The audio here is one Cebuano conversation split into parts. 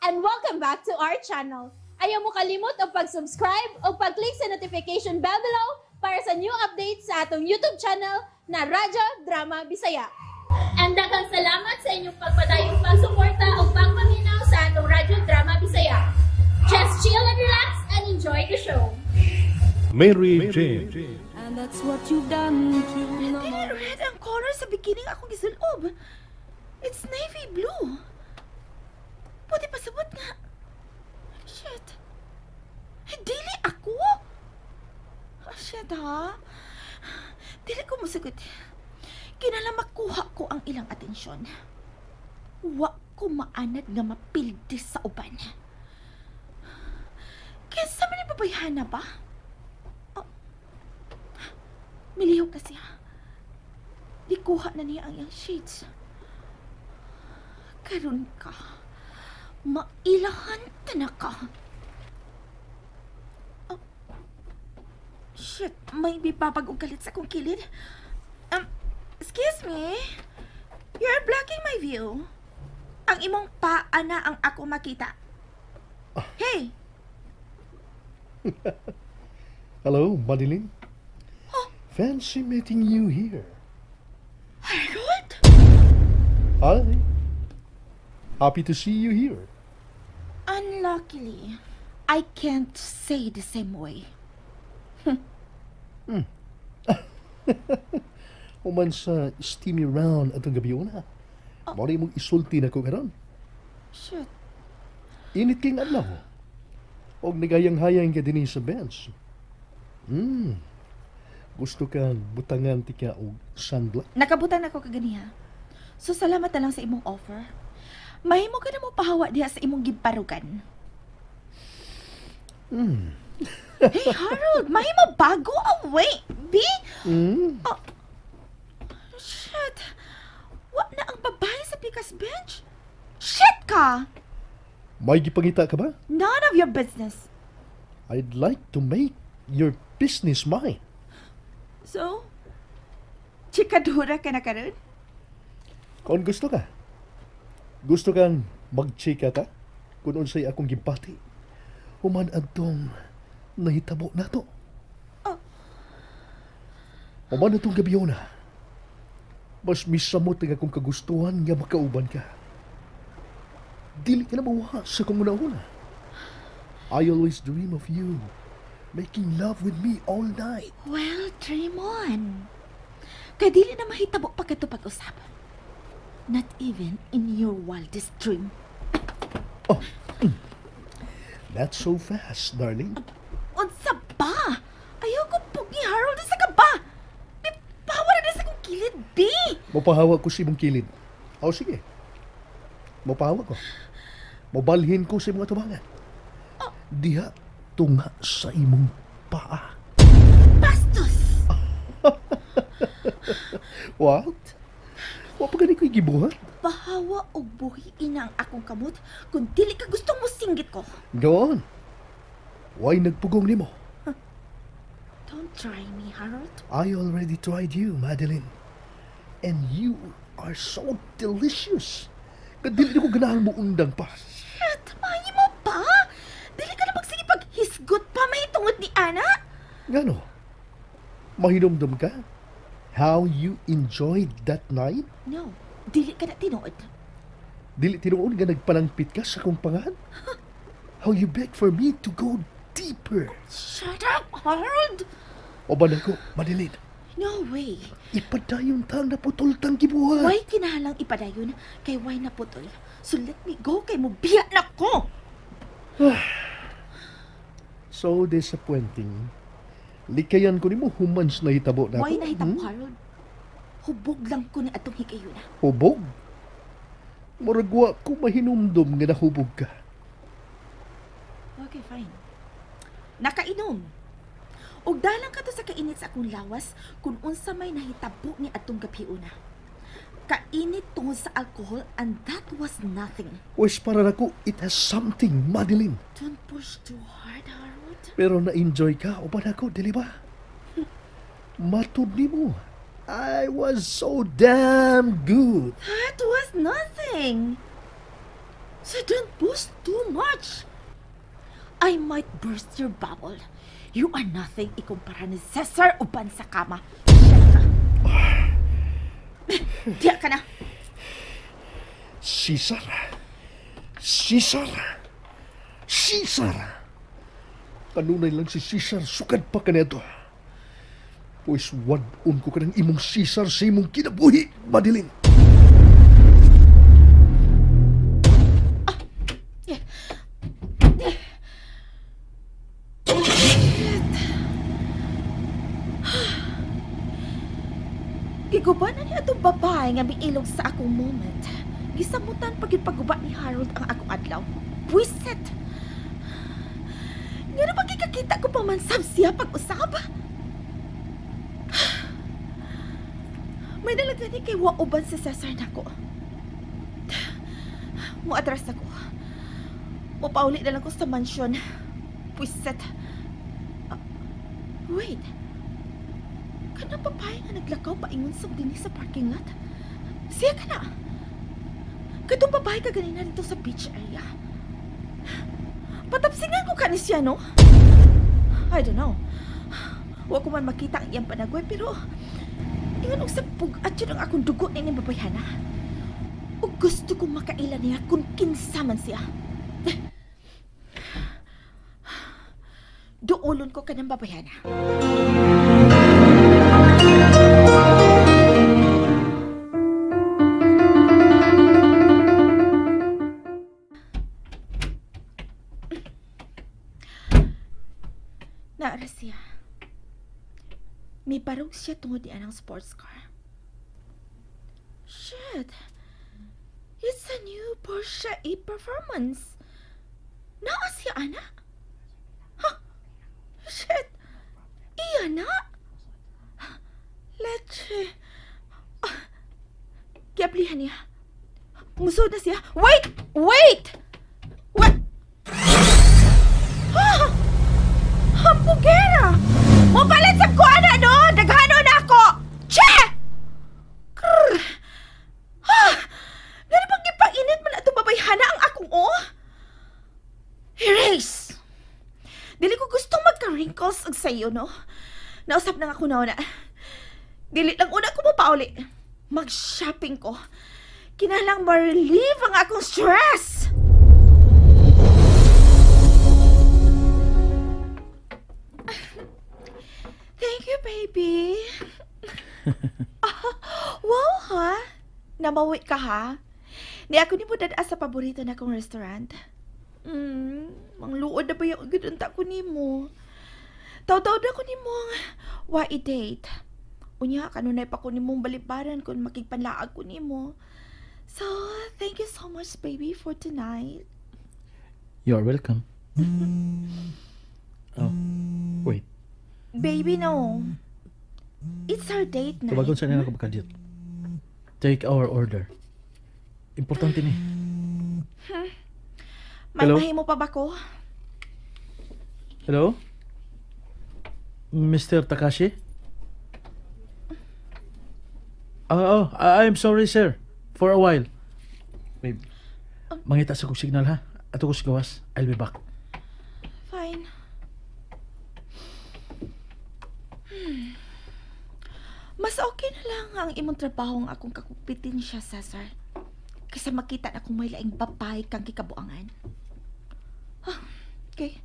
And welcome back to our channel. Ayaw mo kalimot og pag-subscribe o pag-click sa notification bell below para sa new updates sa atong YouTube channel na Radyo Drama Bisaya. And daghang salamat sa inyong pagpadayong pagsuporta o pagpaminaw sa atong Radyo Drama Bisaya. Just chill and relax and enjoy the show. Mary Jane. And that's what you've done to no Dili more. Red ang color sa bikini akong gisulob. It's navy blue. Pwede pasabot nga. Shit. Eh, dili ako. Oh, shit ha. Dili ko musagot. Kinahanglan makuha ko ang ilang atensyon. Wa ko maanad nga mapildi sa uban. Kinsa man ni babayhana ba? Oh. Milihok kasi ha. Di kuha na niya ang iyang shades. Karon ka. Mailahan ta na ka. Oh. Shit, may bibabag og kalit sa akong kilid. Excuse me. You're blocking my view. Ang imong paa na ang ako makita. Hey, Hello, Madeline. Fancy meeting you here. Harold? Hi. Happy to see you here. Unluckily, I can't say the same way. Human sa steamy round atong gabiuna. Mao mong isulti na ko karon. Shit. Init kayong adlaw. Og nagayang-hayang ka dinhi sa bench. Gusto kang butangan tika og sunblock? Nakabutan ako kaganiha. So salamat na lang sa imong offer. Mahimo ka na mo pahawa diha sa imong giparugan. Hey Harold, mahimo ba? Go away, B. Oh, shit. Wa na ang babae sa pikas bench. Shit ka! May gipangita ka ba? None of your business. I'd like to make your business mine. So, chikadura ka na karon? Kung gusto ka. Gusto kang magchika ta? Kung unsay akong gibati. Human adtong nahitabo nato. Oh. Human atong gabiuna. Mas misamot ang akong kagustuhan nga makauban ka. Dili ka na mawa sa akong una-una. I always dream of you making love with me all night. Well, dream on. Kay dili na mahitabo pa kato pag-usap. Not even in your wildest dream. Not so fast, darling. Unsa ba? Ayaw ko pugi, Harold. Unsa ka ba? May pahawa na sa akong kilid, B. Mopahawa ko sa imong kilid. O sige. Mopahawa ko. Mobalhin ko sa imong atubangan. Diha tunga sa imong paa. Bastos! What? Wa pa gani ko'y gibuhat? Pahawa og buhiin ang akong kamot kung dili ka gustong musinggit ko. Go on. Why nagpugong nimo? Don't try me, Harold. I already tried you, Madeline. And you are so delicious. Kadili ko ganahan mo undang pa. Shit, mahimo pa? Dili ka na magsige paghisgot pa mahitungod ni Ana? Ngano? Mahinumdum ka? How you enjoyed that night? No, dili ka na tinuod. Dili tinuod nga nagpanangpit ka sa akong pangad? How you beg for me to go deeper? Shut up, Harold! Uban ako, Madeline. No way. Ipadayon tang naputol tang gibuhat. Why kinahalang ipadayon kay why naputol? So let me go kay mo biya na ko. So disappointing. Likayan ko nimo human sa nahitabo na Why nahitabo, Harold? Hubog lang ko ni atong higayuna. Hubog? Murag wa ko mahinumdum nga nahubog ka. Okay, fine. Nakainom. Og dalang ka to sa kainit sa akong lawas kung unsa may nahitabo ni atong gabiuna. Kainit tungod sa alcohol and that was nothing. Wes para nako, it has something, Madeline. Don't push too hard, Harold. Pero na-enjoy ka, uban ako, dili ba? Matud nimo. I was so damn good. That was nothing. So don't boast too much. I might burst your bubble. You are nothing ikumpara ni Cesar uban sa kama. Shit ka. Diya ka na. Cesar. Cesar. Cesar. Kanunay lang si Cesar, sukad pa ka nito. Pues wad-on ko ka ng imong Cesar sa imong kinabuhi, Madeline. Giguba na niya itong babae nga miilog sa akong moment. Gisamutan pag pagguba ni Harold ang akong adlaw. Buisit! Nga na pagkikakita ko pamansab siya pag-usab? May nalaga ni kay wauban si Cesar nako. Muatras ako. Mupauli na lang ko sa mansyon. Buisit. Wait. Kanang babae nga naglakaw paingon sa dinhi sa parking lot? Siya ka na. Katong babae ka ganina dito sa beach area. Patapsingan ko ka ni siya, no? I don't know. Wa ko man makita ang iyang panagway, pero ingon og sa pug-at yun ang akong dugo na ining babayhana. O gusto kong makaila niya kung kinsa man siya. Duolon ko kanang babayhana. Naara siya. May barog siya tungod niya ng sports car. Shit! It's a new Porsche E-Performance. Naa siya, ana? Huh? Shit! Iya na? Leche. Giaplihan niya. Musod na siya. Wait! Wait! What? Ah! Hampugera! Mupalit sa ko, ana, no? Daghano na ako! Che! Krrr! Ah! Gani bang gipainit man atong babayhana ang akong oh? Erase! Dili ko gustong magka-wrinkles og sayo, no? Nausap na nga ko na. Dili lang una ko mo pauli. Mag-shopping ko. Kinalang ma-relieve ang akong stress! Thank you, baby. Wow, ha? Namawi ka, ha? Ni ako ni mo dad sa paborito na kong restaurant. Mangluod na ba yung gudunta ko ni mo? Taw-taw na ko ni mo wa i-date. Unya, kanunay pa ko ni mong balibaran kung makigpanlaag ko ni mo. So, thank you so much, baby, for tonight. You're welcome. Oh, wait. Baby, no. It's our date night. Tawagon sa nila ko bakadit. Take our order. Importante ni. May Hello? mahimo pa ba ko? Hello? Mr. Takashi? Oh, I'm sorry, sir. For a while. Babe, mangita sa kong signal, ha? Ato ko sa gawas. I'll be back. Fine. Mas okay na lang ang imong trabaho ang akong kakupitin siya, Cesar. Kaysa makita na kung may laing babae kang kikabuangan. Okay.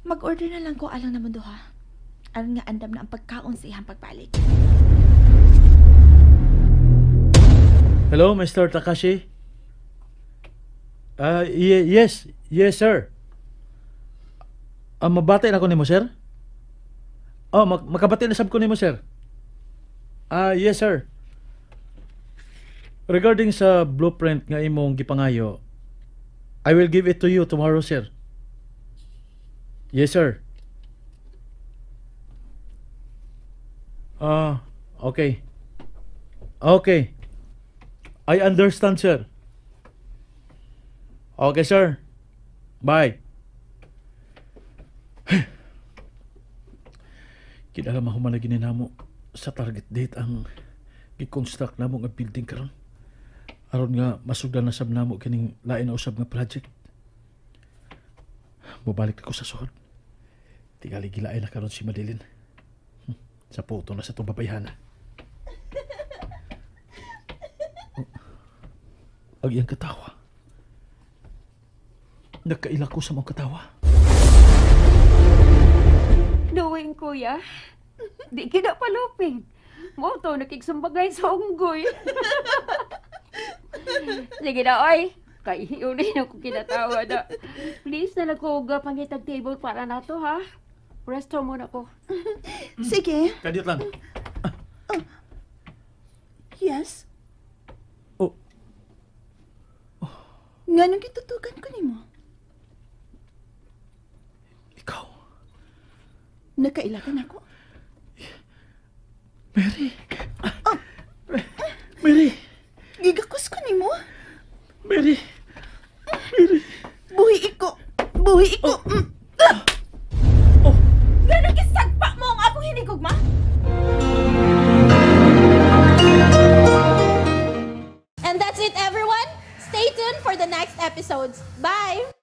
Mag-order na lang ko alang naman duha. Aron nga andam na ang pagkaon sa iyang pagbalik. Hello, Mr. Takashi? Yes. Yes, sir. Mabati na ko nimo, sir? Oh, makabati na sab ko nimo, sir. Yes, sir. Regarding sa blueprint nga imong gipangayo, I will give it to you tomorrow, sir. Yes, sir. Okay. Okay. I understand, sir. Okay, sir. Bye. Kinala mahuman na gininamo sa target date ang gi-construct namo nga building karon. Aron nga masugdan na sab namo kining lain na usab nga project. Mobalik ko sa suhod. Tingali gilain na karon si Madeline. Sa puto na sa itong babayhana. Ang iyang katawa. Nagkaila ko sa mga katawa. Knowing, kuya, di kita palupin. Mo to, nakigsambagay sa unggoy. Sige na, oy. Kay iunin ako kinatawa na. Please na lang ko pangitag table para nato, ha? Resto muna ko. Sige. Kadiyot lang. Yes. Oh. Nganong gitutukan ko nimo? Ikaw. Nakaila ka nako? Mary. Mary. Gigakos ko nimo? Mary. Buhi iko. Buhi iko. Mm. Oh. Nganong gisagpa mo ang akong hinigugma? And that's it, everyone. Stay tuned for the next episodes. Bye!